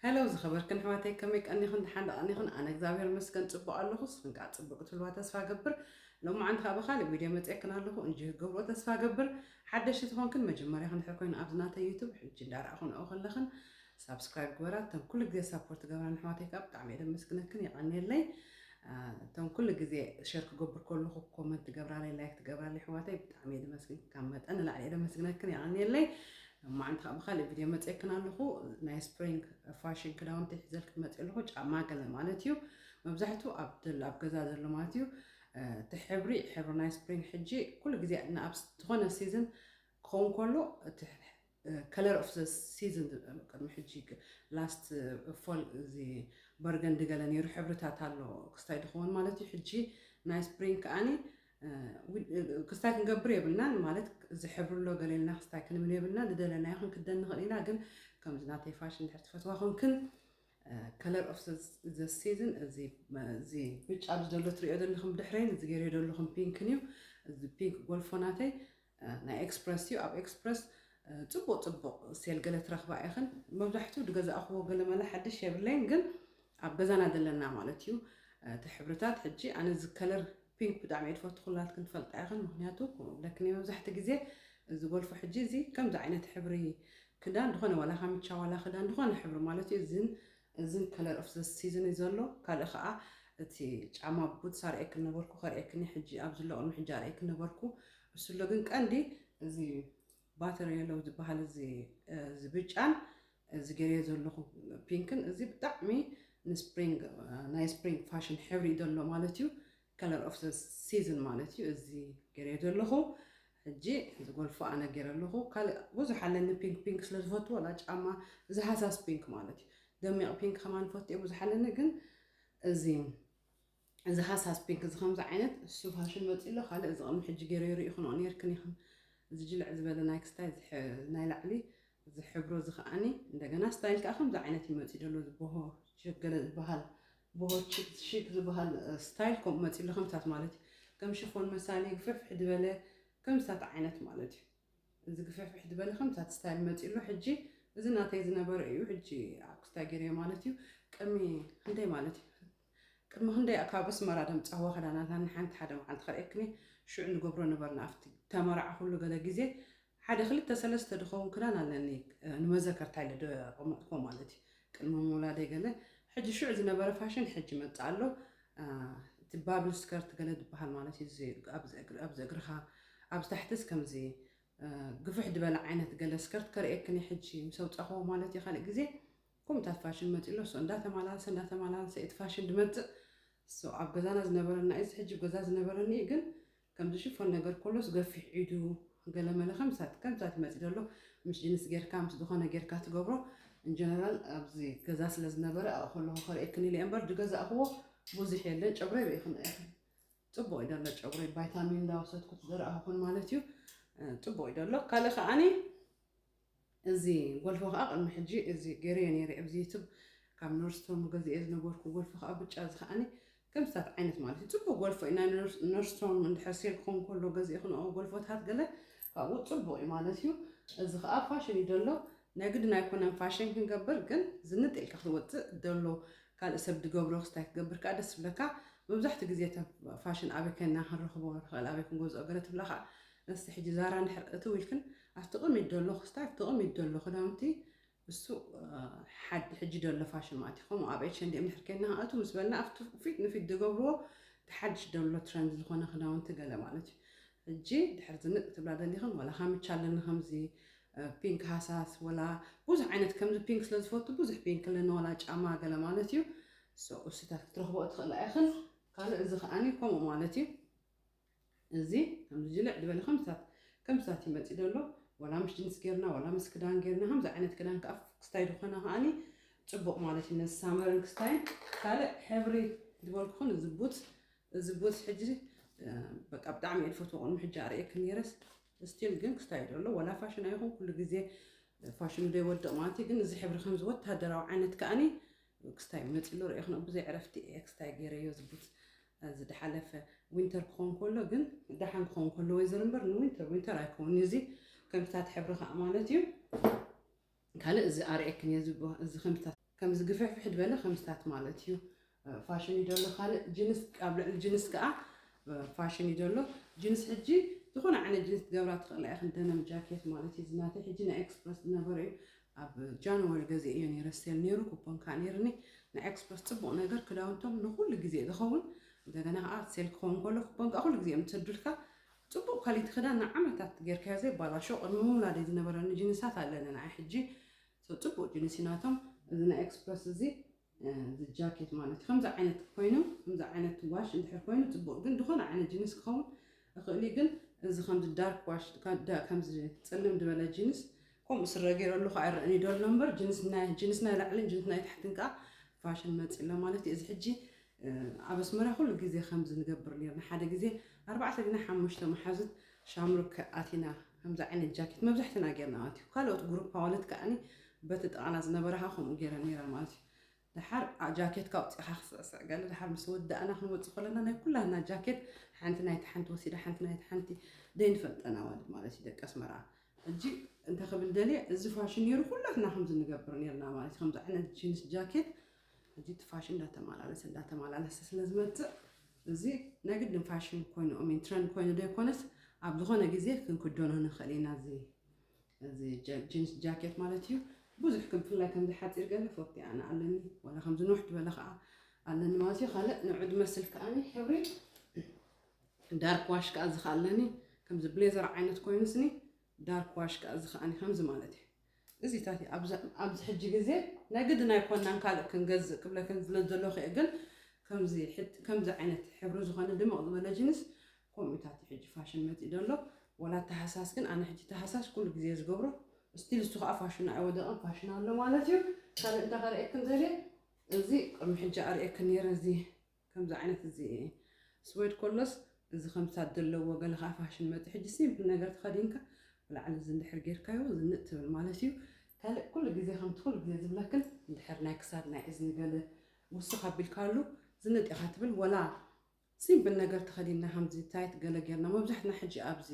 ሄሎ ዝኸበርክን ኣሕዋተይ፣ ከመይ ቀኒኽን? ደሓን ዶ ቀኒኽን? ኣነ እግዚኣብሔር ይመስገን ጽቡቕ ኣለኹ። ንስኽን ከኣ ጽቡቕ ክትህልዋ ተስፋ እገብር። ሎማዓንቲ ከኣ ብኻልእ ቪድዮ መጺኤክን ኣለኹ። እንጂ ክገብሮ ተስፋ እገብር። ሓደሽቲ ዝኾንክን መጀመርያ ክንድሕር ኮይኑ ኣብዚ ናተይ ዩቱብ ሕጂ እንዳረኣኹ ንኦ ከለኽን ሳብስክራይብ ግበራ። እተን ኩሉ ግዜ ሳፖርት ትገብራን ኣሕዋተይ ከኣ ብጣዕሚ እየ ደመስግነክን፣ የቐንየለይ። አ፣ እተን ኩሉ ግዜ ሸር ክገብር ከለኹ ኮመንት ትገብራለይ፣ ላይክ ትገብራለይ ኣሕዋተይ ብጣዕሚ እየ ደመስግን። ካብ መጠን ንላዕሊ እየ ደመስግነክን፣ የቐንየለይ። ሎማዓንቲ ከኣ ብኻልእ ቪድዮ መጺኤክን ኣለኹ። ናይ ስፕሪንግ ፋሽን ክዳውንቲ ሒዘልክን መጺእ ኣለኹ። ጫማ ገለ ማለት እዩ። መብዛሕትኡ ኣብ ደሎ፣ ኣብ ገዛ ዘሎ ማለት እዩ። እ፣ እቲ ሕብሪ፣ ሕብሪ ናይ ስፕሪንግ ሕጂ ኩሉ ግዜ ንኣብ ዝኾነ ሲዝን ክኸውን ከሎ እቲ፣ እ፣ color of the season ቅድሚ ሕጂ ላስት ፎል እዚ በርገንዲ ገለ ነይሩ ሕብርታት ኣሎ ክስታይ ድኸውን ማለት እዩ። ሕጂ ናይ ስፕሪንግ ከኣኒ፣ እ፣ ዊ-፣ እ፣ ክስታይ ክንገብር የብልናን ማለት እዚ ሕብሪ ኣሎ ገለ ኢልና ክስታይ ክንብል የብልና። ዝደለናዮ ክንክደን ንኽእል ኢና፣ ግን ከምዚ ናተይ ፋሽን እንድሕር ትፈትዋ ኮንክን፣ እ፣ color of the season እዚ፣ እዚ ብጫ ኣብዚ ዘሎ ትሪኦ ዘለኹም ድሕረይን እዚ ገይረዮ ዘለኹም ፒንክን እዩ። እዚ ፒንክ ጎልፎ ናተይ፣ እ፣ ናይ ኤክስፕረስ እዩ። ኣብ ኤክስፕረስ፣ እ፣ ጽቡቕ ጽቡቕ ሴል ገለ ትረኽባ ኢኽን። መብዛሕትኡ ዝገዛእኽዎ ገለ መለ ሓድሽ የብለይን፣ ግን ኣብ ገዛና ዘለና ማለት እዩ። እ፣ እቲ ሕብርታት ሕጂ ኣነ እዚ ከለር ፒንክ ብጣዕሚ እየ ዝፈቱ፣ ኩላትክን ትፈልጣ ኢኽን። ምኽንያቱ ከምኡ ብለክን እየ መብዛሕትኡ ግዜ እዚ ጎልፎ ሕጂ እዚ ከምዚ ዓይነት ሕብሪ ክዳን ዝኾነ ዋላ ካምቻ ዋላ ክዳን ዝኾነ ሕብሪ ማለት እዩ። እዝን፣ እዝን color of the season እዩ ዘሎ። ካልእ ኸዓ እቲ ጫማ ቡትስ ኣርእየክን ነበርኩ፣ ከርእየክን እየ ሕጂ ኣብዚ ኣሎ ቅድሚ ሕጂ ኣርእየክን ነበርኩ። እሱ ኣሎ ግን ቀንዲ እዚ ባተር የለው ዝበሃል እዚ፣ እዚ ብጫን እዚ ገይረዮ ዘለኹ ፒንክን እዚ ብጣዕሚ ንስፕሪንግ፣ ናይ ስፕሪንግ ፋሽን ሕብሪ እዩ ዘሎ ማለት እዩ። color of the season ማለት እዩ። እዚ ገይረዮ ዘለኹ ሕጂ እዚ ጎልፎ ኣነ ገይረ ኣለኹ። ካልእ ብዙሕ ኣለኒ ፒንክ፣ ፒንክ ስለ ዝፈቱ ዋላ ጫማ እዚ ሃሳስ ፒንክ ማለት እዩ። ደሚቕ ፒንክ ከማን ፈትየ ብዙሕ ኣለኒ፣ ግን እዚ፣ እዚ ሃሳስ ፒንክ እዚ ከምዚ ዓይነት እሱ ፋሽን መፂእ ኣሎ። ካልእ እዚ ቅድሚ ሕጂ ገይረዮ ርኢኹንኦ ነይርክን ኢኽን። እዚ ጅልዕ ዝበለ ናይ ክስታይ፣ እዚ ሕ-፣ ናይ ላዕሊ፣ እዚ ሕብሩ እዚ ከዓኒ እንደገና ስታይል ከዓ ከምዚ ዓይነት እዩ መፂእ ዘሎ። እዚ ቦሆ ቺክ ገለ ዝበሃል፣ ቦሆ ቺክ፣ ሺክ ዝበሃል፣ እ፣ ስታይል ከምኡ መፂእ ኣሎ። ከምታት ማለት እዩ። ከም ሽፎን መሳሊ ግፍሕፍሕ ዝበለ ከምታት ዓይነት ማለት እዩ። እዚ ግፍሕፍሕ ዝበለ ከምታት ስታይል መፂእ ኣሎ። ሕጂ እዚ ናተይ ዝነበረ እዩ። ሕጂ ኣብ ክስታይ ገይረዮ ማለት እዩ። ቅድሚ ክንደይ ማለት እዩ? ቅድሚ ክንደይ ካብ ኣስመራ ደምፃዋ ክዳናት ኣነ ሓንቲ ሓደ መዓልቲ ከርእየክኒ ሽዑ ንገብሮ ነበርና። ኣብቲ ተመርዓኹሉ ገለ ግዜ ሓደ ክልተ ሰለስተ ዝኸውን ክዳን ኣለኒ፣ እ፣ ንመዘከርታ ኢለ ዘቐመጥኩዎ ማለት እዩ። ቅድሚ ምውላደይ ገለ። ሕጂ ሽዑ ዝነበረ ፋሽን ሕጂ መፅእ ኣሎ። እ፣ እቲ ባብል ስከርት ገለ ዝበሃል ማለት እዩ። እዚ ኣብዚ እግሪ-፣ ኣብዚ እግርኻ፣ ኣብዚ ታሕትስ ከምዚ፣ እ፣ ግፍሕ ዝበለ ዓይነት ገለ ስከርት ከርእየክኒ ሕጂ ምስ ኣውፃእኹዎ ማለት እዩ። ካልእ ግዜ ከምኡታት ፋሽን መፂኡ ኣሎ። ሶ እንዳተመላለሰ፣ እንዳተመላለሰ እቲ ፋሽን ዝመፅእ። ሶ ኣብ ገዛና ዝነበረና እዩ፣ እዚ ሕጂ ገዛ ዝነበረኒ እዩ። ግን ከምዚ ሽፎን ነገር ከሎስ ገፊሕ ኢዱ ገለ መለ ከምሳት፣ ከምሳት ይመፅእ ዘሎ። ምስ ጅንስ ጌርካ፣ ምስ ዝኾነ ጌርካ ትገብሮ። ኢንጀነራል ኣብዚ ገዛ ስለ ዝነበረ ኣብኡ ከለኹ ከርእየክን ኢለ እምበር ዝገዛእኽዎ ብዙሕ የለን። ጨጉረይ ርኢኽን ኢኽን። ፅቡቕ እዩ ዘሎ ጨጉረይ፣ ቫይታሚን እንዳወሰድኩ ዝረኣኹን ማለት እዩ። እ፣ ፅቡቕ እዩ ዘሎ። ካልእ ከዓኒ እዚ ጎልፎ ከዓ ቅድሚ ሕጂ እዚ ገይረዮ ነይረ ኣብዚ ዩቱብ፣ ካብ ኖርስቶርም ገዚኤ ዝነበርኩ ጎልፎ ከዓ ብጫ፣ እዚ ከዓኒ ከምስታት ዓይነት ማለት እዩ። ፅቡቅ ጎልፎ እዩ። ናይ ኖርስ-፣ ኖርስቶርም እንድሕር ሴል ክኸውን ከሎ ገዚእኽንኦ ጎልፎታት ገለ ካብኡ ፅቡቅ እዩ ማለት እዩ። እዚ ከዓ ፋሽን እዩ ዘሎ። ናይ ግድን ኣይኮነን ፋሽን ክንገብር፣ ግን ዝንጥ ኢልካ ክትወፅእ ዘሎ፣ ካልእ ሰብ ዝገብሮ ክስታይ ክትገብር ከዓ ደስ ዝብለካ። መብዛሕትኡ ግዜ እተን ፋሽን ኣበይ ከይና ክንረኽቦ ንኽእል፣ ኣበይ ክንገዝኦ ገለ ትብላ ከዓ፣ እስቲ ሕጂ ዛራ እንድሕር እትው ኢልክን፣ ኣብቲ ቅድሚት ዘሎ ክስታይ፣ ኣብቲ ቅድሚት ዘሎ ክዳውንቲ፣ እሱ፣ እ፣ ሓድ-፣ ሕጂ ዘሎ ፋሽን ማለት እዩ። ከምኡ ኣብ ኤች ኤንድ ኤም እንድሕር ከይና፣ እቱ ምስ በልና ኣብቲ ፊት ንፊት ዝገብርዎ፣ እቲ ሓድሽ ዘሎ ትረንድ ዝኾነ ክዳውንቲ ገለ ማለት እዩ። ሕጂ ድሕር ዝንጥ ትብላ ደሊኽን፣ ዋላ ካምቻ ኣለኒ ከምዚ፣ እ፣ ፒንክ ሃሳስ፣ ወላ ብዙሕ ዓይነት ከምዚ ፒንክ ስለ ዝፈቱ፣ ብዙሕ ፒንክ ኣለኒ፣ ዋላ ጫማ ገለ ማለት እዩ። ሶ፣ እሱታት ክትረኽቦ ትኽእላ ኢኽን። ካልእ እዚ ከዓኒ ከምኡ ማለት እዩ። እዚ ከምዚ ጅልዕ ዝበለ ከምስታት፣ ከምስታት ይመጽእ ዘሎ። ዋላ ምስ ጅንስ ጌርና፣ ዋላ ምስ ክዳን ጌርና፣ ከምዚ ዓይነት ክዳን ከኣ ክስታይ ዝኾነ ከኣኒ ጽቡቕ ማለት እዩ። ነዚ ሳመርን ክስታይን ካልእ ሕብሪ ዝበልኩኹን እዚ ቡት፣ እዚ ቡት ሕጂ፣ እ፣ በቃ ብጣዕሚ እየ ዝፈትዎ። ቅድሚ ሕጂ ኣርእየክን ነይረስ፣ ስቲል ግን ክስታይ ዘሎ። ዋላ ፋሽን ኣይኹን፣ ኩሉ ግዜ ፋሽኑ ዶ ይወድቕ ማለት እዩ። ግን እዚ ሕብሪ ከምዚ ወታደራዊ ዓይነት ከኣኒ ክስታይ መጺሉ ርእየ ክነኡ ብዘይ ዕረፍቲ እየ ክስታይ ገይረዮ ዝቡት ዝሓለፈ ዊንተር ክኸውን ከሎ ግን ደሓን ክኸውን ከሎ ወይ ዝር እምበር ንዊንተር ዊንተር ኣይከውን እዩ። እዚ ከምታት ሕብሪ ከዓ ማለት እዩ። ካልእ እዚ ኣርእየክን እየ ዝብ-፣ እዚ ከምታት ከምዚ ግፍሕፍሕ ዝበለ ከምስታት ማለት እዩ። ፋሽን እዩ ደሎ። ካልእ ጅንስ፣ ኣብ ልዕሊ ጅንስ ከዓ ፋሽን እዩ ደሎ። ጅንስ ሕጂ ዝኾነ ዓይነት ጅንስ ትገብራ ትኽእላ ኢኺ። ደነም ጃኬት ማለት እዩ። ዝናተይ ሕጂ ናይ ኤክስፕረስ ዝነበረ እዩ። ኣብ ጃንዋሪ ገዚኤዮ ነይረ፣ ሴል ነይሩ፣ ኩፖን ከዓ ነይርኒ። ናይ ኤክስፕረስ ፅቡቕ ነገር ክዳውንቶም ንኩሉ ግዜ ዝኸውን፣ እንደገና ከዓ ሴል ክኸውን ከሎ ኩፖን ከዓ ኩሉ ግዜ እዮም ትሰዱልካ። ፅቡቕ ኳሊቲ ክዳን ንዓመታት ጌርካዮ ዘይባላሾ። ቅድሚ ምውላደይ ዝነበረኒ ጅንሳት ኣለኒ ንዓይ ሕጂ። So ፅቡቕ ጅንስ እዩ ናቶም። እዚ ናይ ኤክስፕረስ እዚ፣ እዚ ጃኬት ማለት እዩ። ከምዚ ዓይነት ኮይኑ፣ ከምዚ ዓይነት ዋሽ እንድሕር ኮይኑ ፅቡቕ፣ ግን ዝኾነ ዓይነት ጅንስ ክኸውን እኽእል እዩ። ግን እዚ ከምዚ ዳርክ ዋሽ፣ ከምዚ ፅልም ዝበለ ጅንስ፣ ከምኡ ስረ ገይረሉ ከዓ ኣይረእን እዩ ደሎ እምበር፣ ጅንስ ናይ፣ ጅንስ ናይ ላዕልን ጅንስ ናይ ታሕትን ከዓ ፋሽን መፂ ኣሎ ማለት እዩ። እዚ ሕጂ ኣብ ኣስመራ ኩሉ ግዜ ከምዚ ንገብር ነርና። ሓደ ግዜ ኣርባዕተ ግና ሓሙሽተ መሓዙት ሻምሩክ ኣቲና፣ ከምዚ ዓይነት ጃኬት መብዛሕትና ጌርና ማለት እዩ። ካልኦት ግሩፕ ኣዋልድ ከዓኒ በቲ ጥቓና ዝነበራ ከምኡ ጌረን ነይረን ማለት እዩ። ደሓር ጃኬትካ ኣውፂእኻ ክስዕስዕ ገለ፣ ደሓር ምስ ወዳእና ክንወፅእ ከለና ናይ ኩላና ጃኬት ሓንቲ ናይቲ ሓንቲ ወሲዳ፣ ሓንቲ ናይቲ ሓንቲ፣ ደይንፈልጠን ኣዋልድ ማለት እዩ፣ ደቂ ኣስመራ። ሕጂ እንታይ ክብል ደልየ፣ እዚ ፋሽን ነይሩ ኩላትና ከምዚ ንገብር ነርና ማለት እዩ። ከምዚ ዓይነት ጂንስ ጃኬት ሕጂ እቲ ፋሽን እንዳተመላለሰ እንዳተመላለሰ ስለ ዝመፅእ፣ እዚ ናይ ግድን ፋሽን ኮይኑ፣ ኦሚን ትረንድ ኮይኑ ዘይኮነስ፣ ኣብ ዝኾነ ግዜ ክንክደኖ ንኽእል ኢና። እዚ፣ እዚ ጃ-፣ ጂንስ ጃኬት ማለት እዩ። ብዙሕ ከም፣ ብፍላይ ከምዚ ሓፂር ገለ ፎቲ ኣነ ኣለኒ፣ ዋላ ከምዚ ንውሕ ዝበለ ከዓ ኣለኒ ማለት እዩ። ካልእ ንዑ ዝመስል ከዓኒ ሕብሪ ዳርክ ዋሽ ከዓ እዚ ከዓ ኣለኒ። ከምዚ ብሌዘር ዓይነት ኮይኑ ስኒ ዳርክ ዋሽ ከዓ እዚ ከዓኒ ከምዚ ማለት እዩ። እዚታት እዩ። ኣብዚ፣ ኣብዚ ሕጂ ግዜ ናይ ግድን ኣይኮናን ካልእ ክንገዝእ ክብለክን ስለ ዘለኹ እየ፣ ግን ከምዚ ሕት-፣ ከምዚ ዓይነት ሕብሪ ዝኾነ ድምቕ ዝበለ ጅንስ ከምኡታት እዩ ሕጂ ፋሽን መፂኡ ዘሎ። ወላ ተሃሳስ ግን ኣነ ሕጂ ተሃሳስ ኩሉ ግዜ ዝገብሮ፣ ስቲል እሱ ከዓ ፋሽኑ ኣይወደቐን፣ ፋሽን ኣሎ ማለት እዩ። ካልእ እንታይ ከርእየክን ዘልየ፣ እዚ ቅድሚ ሕጂ ኣርእየክን ነይረ፣ እዚ ከምዚ ዓይነት እዚ ስዌድ ኮሎስ፣ እዚ ከምታት ዘለዎ ገለ ከዓ ፋሽን መፂ። ሕጂ ሲምፕል ነገር ተኸዲንካ ብላዕሊ እዚ እንድሕር ጌርካዮ ዝንጥ ትብል ማለት እዩ። ካልእ ኩሉ ግዜ ከምቲ ኩሉ ግዜ ዝብለክን እንድሕር ናይ ክሳድ ናይ እዝኒ ገለ ውስኽ ኣቢልካሉ ዝንጥ ኢኻ ትብል። ወላ ሲምፕል ነገር ተኸዲንና ከምዚ ታይት ገለ ጌርና፣ መብዛሕትና ሕጂ ኣብዚ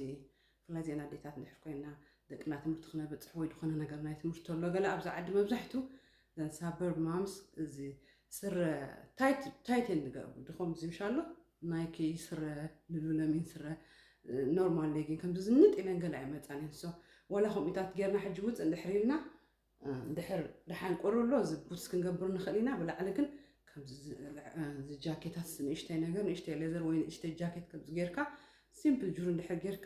ብፍላይ ዜና ኣዴታት እንድሕር ኮይና ደቅና ትምህርቲ ክነበፅሕ ወይ ዝኾነ ነገር ናይ ትምህርቲ ተሎ ገለ ኣብዚ ዓዲ መብዛሕቱ ዘን ሳበርብ ማምስ እዚ ስረ ታይት፣ ታይት እየን ዝገብሩ። ድኾም ዝብሻሎ ናይኪ ስረ፣ ሉሉለሚን ስረ፣ ኖርማል ሌጊን ከምዚ ዝንጥ ኢለን ገለ ኣይመፃን እየን። So ወላ ከምኡታት ጌርና ሕጂ ውፅ እንድሕር ኢልና፣ እንድሕር ደሓን ቁሩ ኣሎ፣ እዚ ቡትስ ክንገብር ንኽእል ኢና። ብላዕሊ ግን ከምዚ ዝ-፣ እዚ ጃኬታት ንእሽተይ ነገር፣ ንእሽተይ ሌዘር ወይ ንእሽተይ ጃኬት ከምዚ ጌርካ፣ ሲምፕል ጁር እንድሕር ጌርካ፣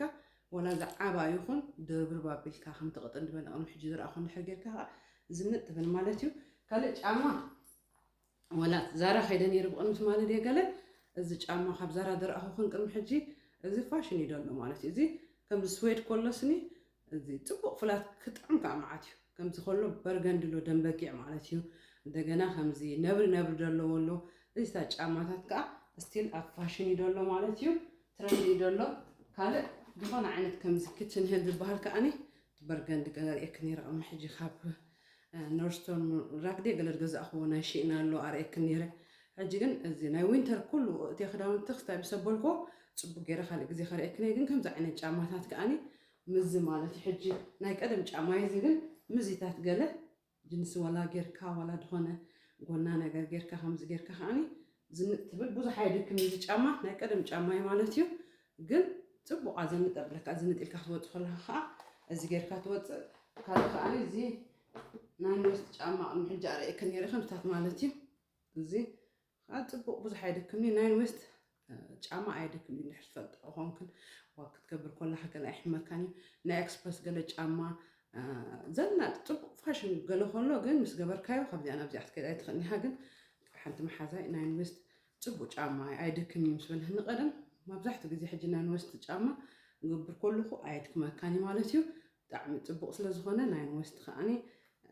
ወላ ዝዓባ ይኹን ድርብርብ ኣቢልካ፣ ከምቲ ቅጥን ዝበለ ቅድሚ ሕጂ ዝረኣኹ እንድሕር ጌርካ፣ ከዓ ዝንጥ ትብል ማለት እዩ። ካልእ ጫማ፣ ወላ ዛራ ከይደ ነይሩ ብቕድሚ ትማሊ ድየ ገለ፣ እዚ ጫማ ካብ ዛራ ዝረኣኹ ክን ቅድሚ ሕጂ፣ እዚ ፋሽን እዩ ዘሎ ማለት እዩ። እዚ ከምዚ ስዌድ ኮሎስኒ፣ እዚ ፅቡቕ ፍላት ክጥዕም ከዓ መዓት እዩ። ከምዚ ከሎ በርገንዲ ኣሎ፣ ደም በጊዕ ማለት እዩ። እንደገና ከምዚ ነብሪ ነብሪ ዘለዎ ኣሎ። እዚታት ጫማታት ከዓ ስቲል ኣብ ፋሽን እዩ ዘሎ ማለት እዩ። ትረንድ እዩ ዘሎ። ካልእ ዝኾነ ዓይነት ከምዚ ኪችን ሂል ዝበሃል ከዓኒ በርገንዲ ገለ ርእየክ ነይረ። ቅድሚ ሕጂ ካብ፣ እ፣ ኖርስቶን ራክ ድየ ገለ ዝገዛእኽዎ ናይ ሺን ኣሎ ኣርእየክ ነይረ። ሕጂ ግን እዚ ናይ ዊንተር ኩሉ እቲ ክዳውንቲ ክስታይ ምስ ኣበልኮ ፅቡቅ ገይረ ካልእ ግዜ ከርእየክ ነይረ። ግን ከምዚ ዓይነት ጫማታት ከዓኒ ምዚ ማለት እዩ። ሕጂ ናይ ቀደም ጫማ እዩ፣ እዚ ግን ምዚታት ገለ ጅንስ ዋላ ጌርካ ዋላ ዝኾነ ጎና ነገር ጌርካ ከምዚ ጌርካ ከዓኒ ዝንጥ ትብል። ብዙሕ ኣይድክም እዩ፣ እዚ ጫማ ናይ ቀደም ጫማ እዩ ማለት እዩ። ግን ጽቡቕ ዘንጥ ኣብለካ፣ ዝንጥ ኢልካ ክትወጽእ ከለኻ ከዓ እዚ ጌርካ ትወጽእ። ካልእ ከዓኒ እዚ ናይ ኖስት ጫማ ቅድሚ ሕጂ ኣርእየክን ነይረ፣ ከምታት ማለት እዩ። እዚ ከዓ ጽቡቕ ብዙሕ ኣይድክምን እዩ። ናይ ኖስት ጫማ ኣይድክም እዩ፣ እንድሕር ትፈልጥ ኮንክን ዋክ ክትገብር ከለኻ ገለ ኣይሕመካን እዩ። ናይ ኤክስፕረስ ገለ ጫማ፣ አ፣ ዘናጥ ጽቡቕ ፋሽን ገለ ከሎ ግን ምስ ገበርካዮ ካብዚኣ ናብዚኣ ክትከይድ ኣይትኽእልን ኢኻ። ግን ሓንቲ መሓዛይ ናይ ኖስት ጽቡቕ ጫማ እዩ፣ ኣይድክም እዩ ምስ በልህኒ ቀደም። መብዛሕትኡ ግዜ ሕጂ ናይ ኖስት ጫማ ክገብር ከለኹ ኣየድክመካን እዩ ማለት እዩ። ብጣዕሚ ጽቡቕ ስለ ዝኾነ ናይ ኖስት ከዓኒ፣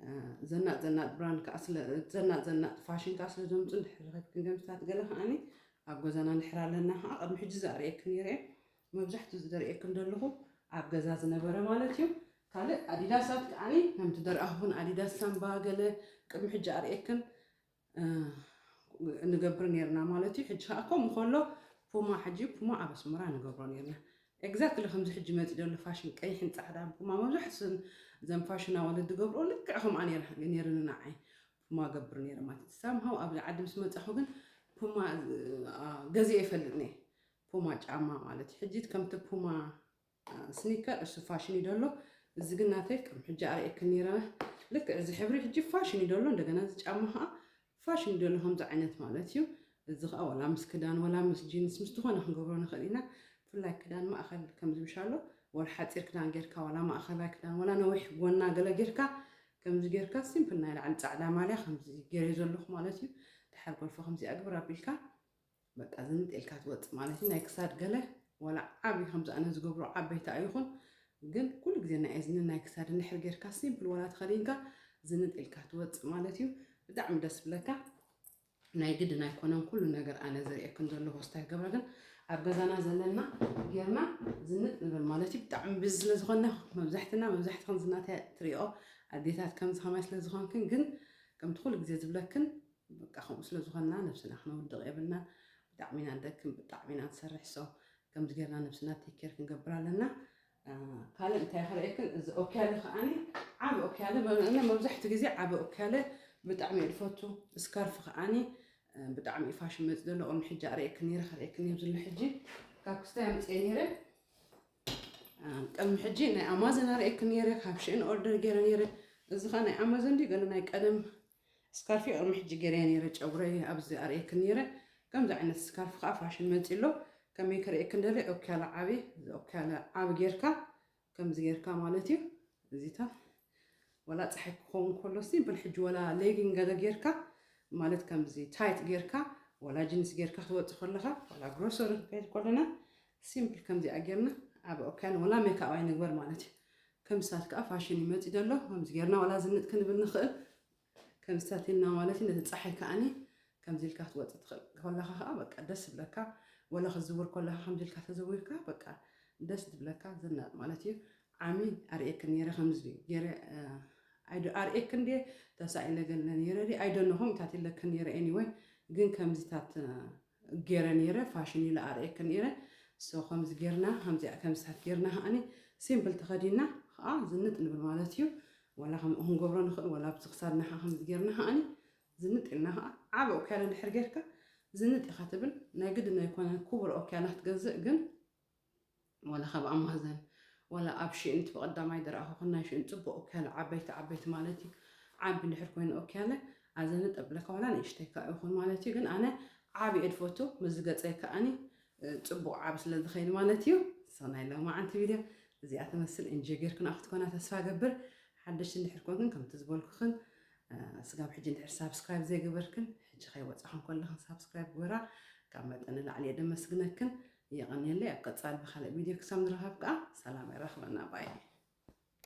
አ፣ ዘናጥ ዘናጥ ብራንድ ከኣ ስለ፣ ዘናጥ ዘናጥ ፋሽን ከኣ ስለ ዘምጹ እንድሕር ረኺብክን ገምታት ገለ ከዓኒ ኣብ ገዛና እንድሕር ኣለና ከዓ ቅድሚ ሕጂ ዘርእየክን ነይረ እየ። መብዛሕትኡ እዚ ዘርእየክን ዘለኹ ኣብ ገዛ ዝነበረ ማለት እዩ። ካልእ ኣዲዳሳት ከዓኒ ከምቲ ዘርኣኹን ኣዲዳስ ሳምባ ገለ ቅድሚ ሕጂ ኣርእየክን፣ እ፣ ንገብር ነይርና ማለት እዩ። ሕጂ ከዓ ከምኡ ከሎ ፑማ፣ ሕጂ ፑማ ኣብ ኣስመራ ንገብሮ ነይርና። ኤግዛክትሊ ከምዚ ሕጂ መፂ ዘሎ ፋሽን ቀይሕን ፃዕዳን ፑማ መብዛሕትኡ እዘን ፋሽን ኣዋልድ ዝገብርኦ ልክዕ ከምኣ ነይረ፣ ነይርኒ ንዓይ። ፑማ ገብር ነይረ ማለት እዩ። ሳምሃው ኣብዚ ዓዲ ምስ መጻኹ ግን ፑማ ገዚአ ይፈልጥ ነየ። ፑማ ጫማ ማለት እዩ። ሕጂ ከምቲ ፑማ ስኒከር እሱ ፋሽን እዩ ደሎ። እዚ ግን ናተይ ከም ሕጂ ኣርእየክን ነይረ። ልክዕ እዚ ሕብሪ ሕጂ ፋሽን እዩ ደሎ። እንደገና እዚ ጫማ ከዓ ፋሽን እዩ ደሎ ከምዚ ዓይነት ማለት እዩ። እዚ ከዓ ወላ ምስ ክዳን ወላ ምስ ጂንስ ምስ ዝኾነ ክንገብሮ ንኽእል ኢና። ብፍላይ ክዳን ማእኸል ከምዚ ምሻሎ ወላ ሓፂር ክዳን ጌርካ ወላ ማእኸላይ ክዳን ወላ ነዊሕ ጎና ገለ ጌርካ ከምዚ ጌርካ ሲምፕል ናይ ላዕሊ ፃዕዳ ማልያ ከምዚ ገይረ ዘለኹ ማለት እዩ። ድሓር ጎልፎ ከምዚ ኣግብር ኣቢልካ በቃ ዝንጥ ኢልካ ትወፅእ ማለት እዩ። ናይ ክሳድ ገለ ወላ ዓብዪ ከምዚ ኣነ ዝገብሮ ዓበይቲ ኣይኹን፣ ግን ኩሉ ግዜ ናይ እዝኒ ናይ ክሳድ እንድሕር ጌርካ ሲምፕል ወላ ተኸዲንካ ዝንጥ ኢልካ ትወፅእ ማለት እዩ። ብጣዕሚ ደስ ብለካ። ናይ ግድን ኣይኮነን ኩሉ ነገር ኣነ ዘርእየክን ዘለኹ ስታይ ገብረ፣ ግን ኣብ ገዛና ዘለና ጌርና ዝንጥ ንብል ማለት እዩ። ብጣዕሚ ብዚ ስለ ዝኾነ መብዛሕትና መብዛሕትኽን ዝናተ ትሪኦ ኣዴታት ከምዚ ከማይ ስለ ዝኾንክን፣ ግን ከምቲ ኩሉ ግዜ ዝብለክን በቃ ከምኡ ስለ ዝኾንና ነብስና ክነውድቕ የብልና። ብጣዕሚ ኢና ንደክም፣ ብጣዕሚ ኢና ንሰርሕ። ሶ ከምዚ ጌርና ነብስና ቴክ ኬር ክንገብር ኣለና። ካልእ እንታይ ክርእየክን፣ እዚ ኦክያለ ከዓኒ ዓቢ ኦክያለ፣ መብዛሕትኡ ግዜ ዓቢ ኦክያለ ብጣዕሚ እየ ዝፈቱ። ስካርፍ ከዓኒ ብጣዕሚ እዩ ፋሽን መፂ ዘሎ። ቅድሚ ሕጂ ኣርእየክን ነይረ፣ ከርእየክን እዮም ዘሎ። ሕጂ ካብ ክስታይ ኣምፅየ ነይረ። ቅድሚ ሕጂ ናይ ኣማዞን ኣርእየክን ነይረ፣ ካብ ሽእን ኦርደር ገይረ ነይረ። እዚ ከዓ ናይ ኣማዞን ድዩ ገለ ናይ ቀደም ስካርፊ ቅድሚ ሕጂ ገይረ ነይረ፣ ጨጉረይ ኣብዚ ኣርእየክን ነይረ። ከምዚ ዓይነት ስካርፍ ከዓ ፋሽን መፂ ኣሎ። ከመይ ከርእየክን ደለ ኦክያለ ዓቢ፣ ኦክያለ ዓቢ ጌርካ ከምዚ ጌርካ ማለት እዩ። እዚታ ወላ ፀሓይ ክኸውን ከሎ ሲምፕል ሕጂ ወላ ሌጊን ገለ ጌርካ ማለት ከምዚ ታይት ጌርካ ወላ ጂንስ ጌርካ ክትወፅእ ከለኻ ወላ ግሮሰሪ ክንከይድ ከለና ሲምፕል ከምዚኣ ጌርና ኣብ ኦክያለ ወላ ሜካፕ ኣይንግበር ማለት እዩ። ከምስታት ከዓ ፋሽን ይመፂ ዘሎ ከምዚ ጌርና ወላ ዝንጥ ክንብል ንኽእል። ከምስታት ኢልና ማለት እዩ። ነቲ ፀሓይ ከዓኒ ከምዚ ኢልካ ክትወፅእ ትኽእል ከለኻ ከዓ በቃ ደስ ይብለካ። ወላ ክትዝውር ከለኻ ከምዚ ኢልካ ተዘዊርካ በቃ ደስ ትብለካ። ዝናጥ ማለት እዩ። ዓሚ ኣርእየክን ነይረ ከምዚ ገይረ ኣርእየክን ድየ ተሳኢለ ገለ ነይረ ድየ ኣይደኖኹም ኢታት ኢለክን ነይረ። ኤኒወይ ግን ከምዚታት ገይረ ነይረ ፋሽን ኢለ ኣርእየክን ነይረ። ሶ ከምዚ ጌርና ከምዚኣ ከምስታት ጌርና ከዓኒ ሲምፕል ተኸዲና ከዓ ዝንጥ ንብል ማለት እዩ። ወላ ከምኡ ክንገብሮ ንኽእል ወላ ኣብዚ ክሳድና ከዓ ከምዚ ጌርና ከዓኒ ዝንጥ ኢልና ከዓ ዓቢ ኦክያለ እንድሕር ጌርካ ዝንጥ ኢኻ ትብል። ናይ ግድን ኣይኮነን ክቡር ኦክያለ ክትገዝእ ግን ወላ ካብ ኣማዘን ወላ ኣብ ሽእንቲ ብቐዳማይ ዝረኣኹኽን ናይ ሽእን ፅቡቅ ኦክያለ ዓበይቲ ዓበይቲ ማለት እዩ። ዓቢ እንድሕር ኮይኑ ኦክያለ ኣዘንጥ ኣብለካ ወላ ንእሽተይ ከዓ ይኹን ማለት እዩ። ግን ኣነ ዓቢ እየ ዝፈቱ ምስ ዝገፀይ ከዓኒ ፅቡቅ ዓቢ ስለ ዝኸይድ ማለት እዩ። ሶ ናይ ሎማዓንቲ ቪድዮ እዚኣ ትመስል። እንጆ ጌርክን ክትኮና ተስፋ ገብር። ሓደሽቲ እንድሕር ኮንክን ከምቲ ዝበልኩኽን ስጋብ ሕጂ እንድሕር ሳብስክራይብ ዘይገበርክን ሕጂ ከይወፃኽን ከለኽን ሳብስክራይብ ግበራ። ካብ መጠን ንላዕሊ እየ ደመስግነክን። የቐንየለይ። ኣብ ቀፃሊ ብካልእ ቪድዮ ክሳብ ንራኸብ ከዓ ሰላም የራኽበና። ባይ።